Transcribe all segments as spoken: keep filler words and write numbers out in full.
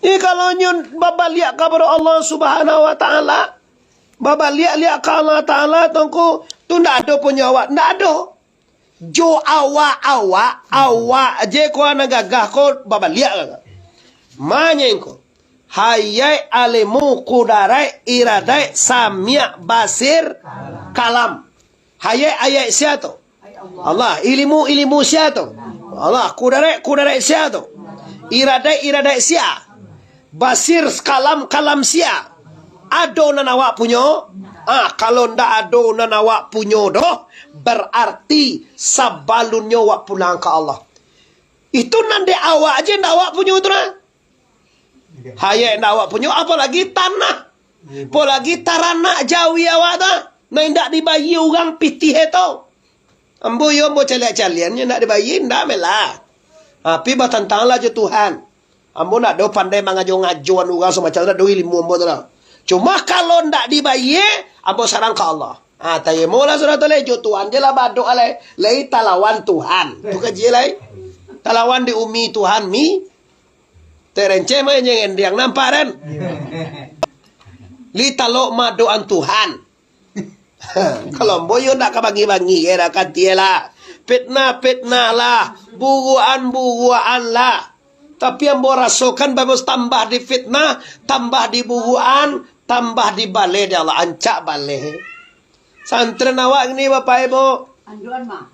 Jadi kalau nyo babaliak kapado Allah Subhanahu wa Ta'ala, babaliak-liak ka Allah Ta'ala, tongko, tu ndak ado punyo awak, ndak ado. Jo awak-awak, awak je ko nan gagah ko babaliak ka. Manyengko. Hayaik, alimu, kudaraik, iradaik, samiak, basir, kalam. Hayaik, hayaik sia tu? Allah. Ilimu, ilimu sia tu? Allah. Kudaraik, kudaraik sia tu? Iradaik, iradaik sia? Basir, kalam, kalam sia? Ado nan awak punyo? Ah, kalau ndak ado nan awak punyo doh, berarti sabalunnyo awak pulang ka Allah. Itu nan dek awak je ndak awak punyo tu nah. Hayaik ndak awak punyo, apolagi tanah. Apolagi taranak jawi awak tu. Nan indak dibayie urang pitih e tu. Ambo yo, ambo caliak-caliak, nyo ndak dibayie, ndak melah. Tapi batantang lah jo Tuhan. Ambo ndak do pandai mangajo-ngajoan urang samacam tu, ndak do ilimu ambo tu lah. Cuma kalau ndak dibayie, ambo sarang ka Allah. Ah, tarimolah sudah tu lai, jo Tuhan je lah badoa lai. Lai talawan Tuhan. Tu kaji lai. Talawan di umi Tuhan mi. Terenceh mah nyengendiang nampak kan? Lai talok madoan Tuhan. Kalau ambo yo ndak ka bangi-bangi, eh, dah katie lah. Fitnah-fitnah lah, buruan-buruan lah. Tapi ambo rasokan bagus tambah difitnah, tambah diburuan, tambah dibaleh dek Allah, ancak baleh. Santren awak ni, Bapak Ibu,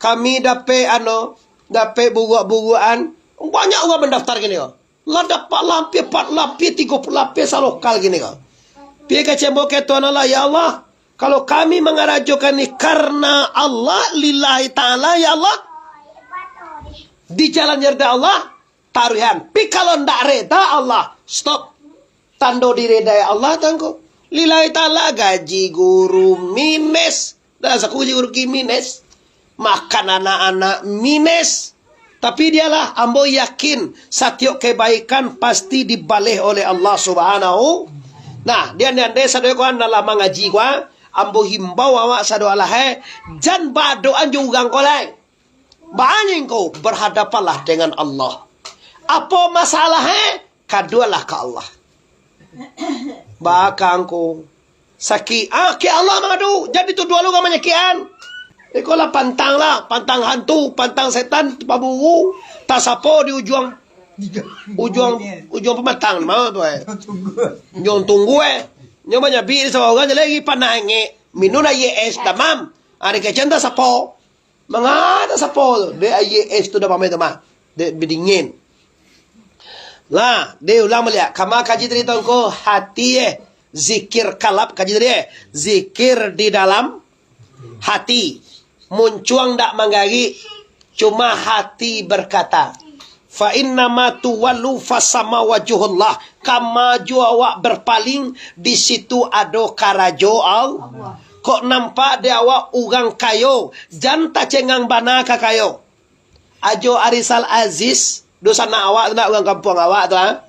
kami dapek, anu, dapek buruak-buruan, banyak urang mandaftar kini ko. Lah dapek lapeh, ampek lapeh, tigo puluah lapeh salokal kini ko. Pi ka cembo ka Tuhan Allah, "Ya Allah, kalau kami mangarajokan ni karena Allah, lillahi ta'ala, ya Allah, di jalan rida Allah, taruihan. Pi kalau ndak rida Allah, stop." Tando diridai Allah tu ko. Lillahi ta'ala, gaji guru minus. Dah saku gaji guru ki minus. Makan anak-anak minus. Tapi dialah, ambo yakin satiok kebaikan pasti dibaleh oleh Allah Subhanahu. Nah, dian-dian deh sadonyo kawan nan lah mangaji kawan, ambo himbau awak sadonyo lah, eh, jan badoan jo urang ko lai. Baa nyo ko, berhadapanlah dengan Allah. Apo masalah, eh? Kadualah ka Allah. Baa ka angku sakik, ah, ka Allah mangadu, jan dituduah lo urang manyakikan. Iko lah pantang lah, pantang hantu, pantang setan, paburu, tasapo di ujuang, ujuang, ujuang pamatang, di ma tu, eh? Ujuang tunggu, eh. Nyo manyabik di saurang, jaleh lagi panah angek, minun aia es, damam. Ari kecen tasapo. Manga tasapo tu? Dek aia es tu dah pamai tu mah. Dek bidingin. Lah, dek ulang baliak. Kama kaji tadi tongko hati, eh. Zikir kalap kaji tadi, eh. Zikir di dalam hati. Muncuang dak manggarik. Cuma hati berkata, "Fa innama tuwallu fasama wajhullah." Kama jo awak berpaling, di situ ado karajo Allah. Kok nampak di awak urang kayo, jan tacengang bana ka kayo. Ajo Arisal Aziz, dunsanak awak tu nak, urang kampuang awak tu, ah.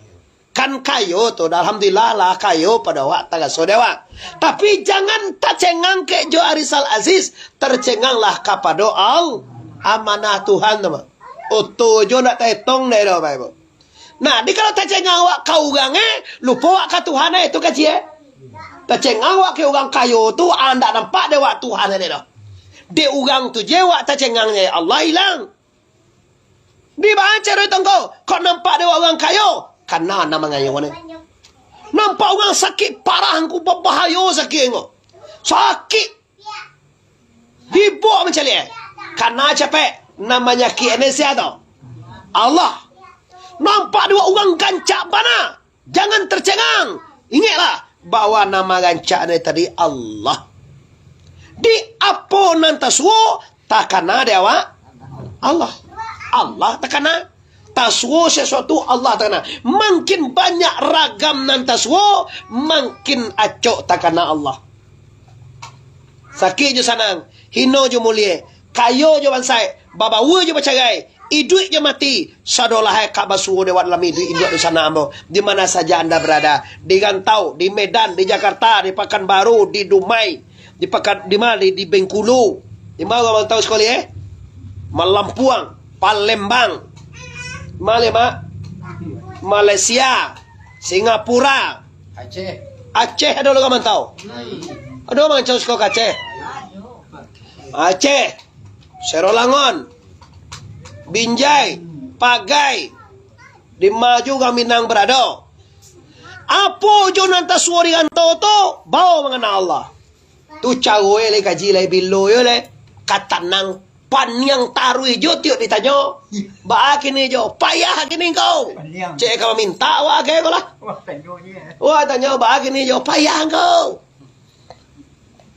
Kan kayo tu, dah alhamdulillah lah kayo pado awak, taraso di awak. Tapi jangan tacengang kek jo Arisal Aziz, tercenganglah kapado Al-, amanah Tuhan tu mah. Oto jo ndak taetong dek doh, Bapak Ibu. Nah, di kalau tacengang awak ka urang, eh, lupo awak ka Tuhan, eh, tu kaji, eh. Tacengang awak ka urang kayo tu, ah, ndak nampak dek awak Tuhan dek doh. Dek urang tu je awak tacengang, eh, Allah ilang. Di baa caro tongko, kok nampak dek awak urang kayo, kana nan mangayo ne. Nampak urang sakik parah, angku, babahayo sakik angku. Sakik. Hibok mancaliak, eh. Kana capek, nan manyakik ne sia tu? Allah. Nampak dek awak urang gancak bana. Jangan tercengang. Ingeklah bahwa nan marancak ne tadi Allah. Di apo nan tasuo, takana dek awak Allah. Allah takana. Tasuo sasuatu, Allah takana. Makin banyak ragam nan tasuo, makin acok takana Allah. Sakik jo sanang, hino jo mulie, kayo jo bansaik, babaua jo bacarai, iduik jo mati, sadolah ka basuo dek awak dalam iduik induak dunsanak ambo, di mana saja anda berada, di rantau, di Medan, di Jakarta, di Pakanbaru, di Dumai, di Pakan, di ma, di, di Bengkulu, di ma urang rantau sakali, eh? Malampuang, Palembang, ma lai, Mak? Malaysia, Singapura. Aceh. Aceh ado lo ka mantau. Ado mangcau siko ka Aceh. Aceh. Serolangon. Binjai. Pagai. Di ma juo urang Minang barado. Apo jo nan tasuo di rantau tu, bao mangana Allah. Tu caro e lai kaji lai, bilo yo lai ka tanang, paniang taruih jo tiok ditanyo. Baa kini jo, payah kini ngkau. Paniang. Cek ka mamintak awak ke ko lah. Wah, tanyo je. Wah, tanyo baa kini jo, payah ngkau.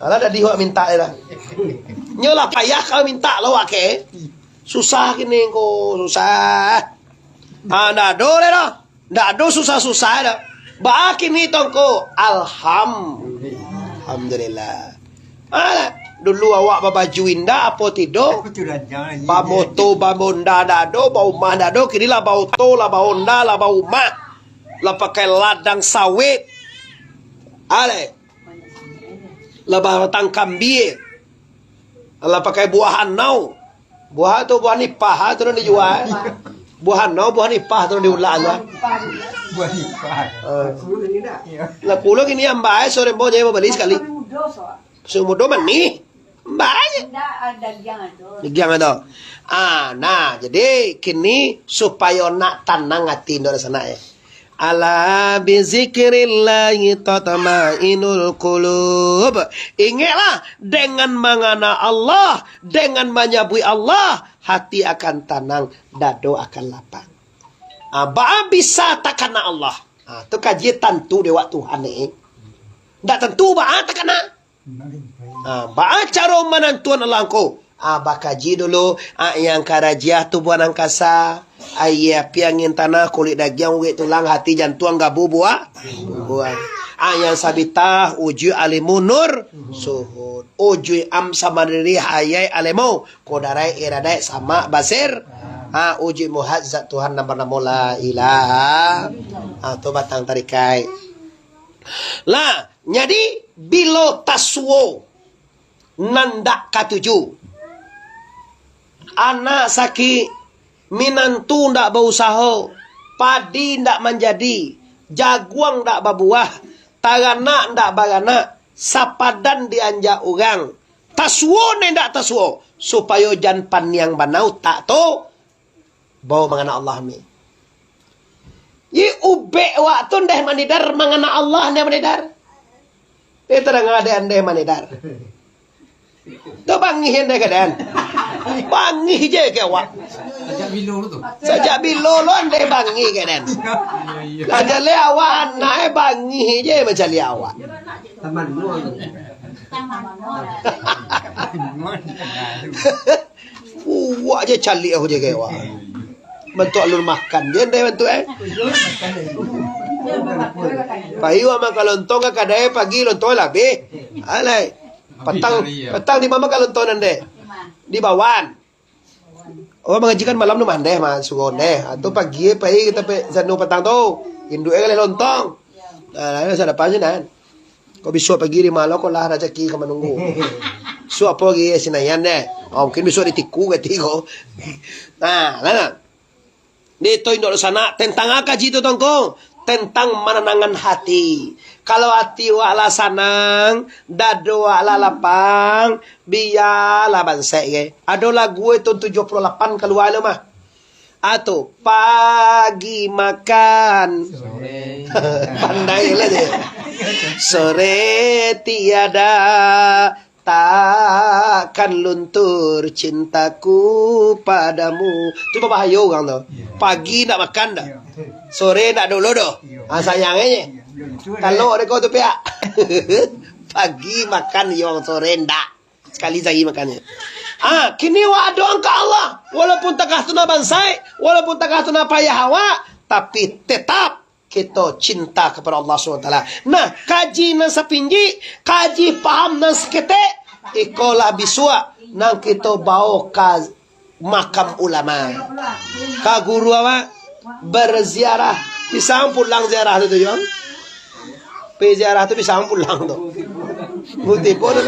Alah, dah di awak mintak je lah. Nyo lah payah ka mintak lo awak ke. Susah kini ko, susah. Ah, ndak ado lai dah. Ndak ado susah-susah dah. Baa kini tongko? Alham-, Alhamdulillah. Ah, dulu awak babaju indak apo tido? Bamoto, babonda ndak ado, baumah ndak ado, kini lah baoto, lah bahonda, lah baumah. Lah pakai ladang sawit. Ale. Lah batang kambie. Lah pakai buah anau. Buah tu buah nipah tu nan dijua. Buah anau, buah nipah tu nan diulak tu. Buah nipah. Ah. Lah kulo kini ambai, sore ambo jadi babali sakali. Sudah mudo manih. Ambai. Dagiang tu. Ah, nah, jadi kini supayo nak tanang ati, Nduk Sanak, yo. Ala bizikrillahi tatmainnul qulub. Ingeklah, dengan mangana Allah, dengan manyabuik Allah, hati akan tanang, dado akan lapang. Ah, baa bisa takana Allah? Ah, tu kaji tantu dek awak Tuhan ni. Ndak tantu baa takana. Ah, baa caro manantuan Allah ko? Ah, bakaji dulu, ah, yang karajiah tubuah nan kasa, aia, api, angin, tanah, kulik, dagiang, urik, tulang, hati, jantuang, gabu, buah, buah. Ah, yang sabitah, ujuik, alimu, nur, suhud. Ujuik, am, sama diri, hayai, alimu, kodaraik, iradaik, samak, basir. Ah, ujuik, muhat, zat Tuhan nan banamo La Ilaha. Ah, tu batang tarikai. Lah, jadi, bilo tasuo nan ndak katuju, anak sakik, minantu ndak bausaho, padi ndak manjadi, jaguang ndak babuah, taranak ndak baranak, sapadan dianjak urang, tasuo ndak tasuo, supayo jan paniang bana utak tu, bao mangana Allah ni. Ji ubek awak tu ndeh manidar, mangana Allah ndeh manidar. Eh, tadanga dek ndeh manidar. Tu bangih ndeh ka den. Bangih je ke awak. Sajak bilo tu? Sajak bilo lo ndeh bangih ka den. Lah jaleh awak anak, eh, bangih je mancaliak awak. Taman Nuang. Awak je caliak ahu je kewak. Bantuak alun makan je ndai bantuak, eh. Pai wak makan lontong ka kadai pagi, lontong lah abih. Alai. Patang, patang di ma makan lontong nan deh? Di Bawan. Oh, mangaji kan malam tu mandeh, mah, suruh ndeh. Ah, tu pagi pai ka tampek sanu patang tu. Induak e kaleh lontong. Nah, lah, sadapan sinan. Kok bisuak pagi di malo, kok lah rasaki ka manunggu. Bisuak apo lagi, Sinayan deh. Oh, mungkin bisuak di Tiku kati ko. Nah, lah, nah. Di tu induak sanak, tentang a kaji tu, Tongko? Tentang mananangan hati. Kalau hati wak lah sanang, dado wak lah lapang, bialah bansaik ge. Ado lagu e tahun tujuh puluh lapan kalua lo mah. Ato, pagi makan. Sore. Pandai lah je. Sore tiada, takkan luntur cintaku padamu. Tu babahayo urang tu. Iyo. Pagi ndak makan dah. Iyo. Sore ndak dulu doh. Iyo. Ah, sayang e. Iyo, luntur, eh. Talok dek kau tu piak. Pagi makan iyo, sore ndak. Sakali sahari makannyo. Ah, kini wak ado angka Allah. Walaupun takah tu nan bansaik, walaupun takah tu nan payah awak, tapi tetap kito cinta kapado Allah Subhanahu Wa Taala. Nah, kaji nan sapinjik, kaji paham nan saketek, ikolah bisuak nan kito bawo ka makam ulama. Ka guru awak berziarah, bisa pulang ziarah tu, tu, Yuang. Pai ziarah tu bisa pulang tu. Bukti pun.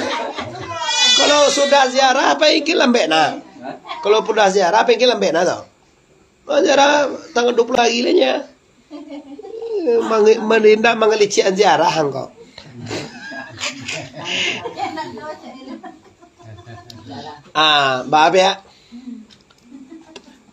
Kalau sudah ziarah, pai ka lambek nah. Kalau sudah ziarah, pai ka lambek nah tu. Oh, ziarah tanggal dua puluh hari lah nya. Mangi- Manindak mangalicik ziarah angkau. Ah, babiak.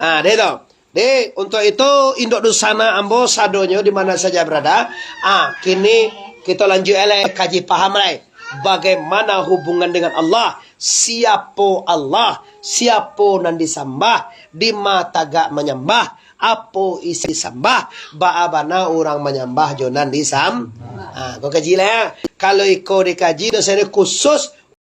Ah, deh tu. Deh, untuk itu, induk dunsanak ambo sadonyo di mana saja berada. Ah, kini kita lanjut lai kaji paham lai. Bagaimana hubungan dengan Allah? Siapo Allah? Siapo nan disambah? Dima tagak manyambah? Apo isi sambah? Baa bana urang manyambah jo nan disam-, ha, ko kaji lah, ya. Kalau iko dikaji, dosen khusus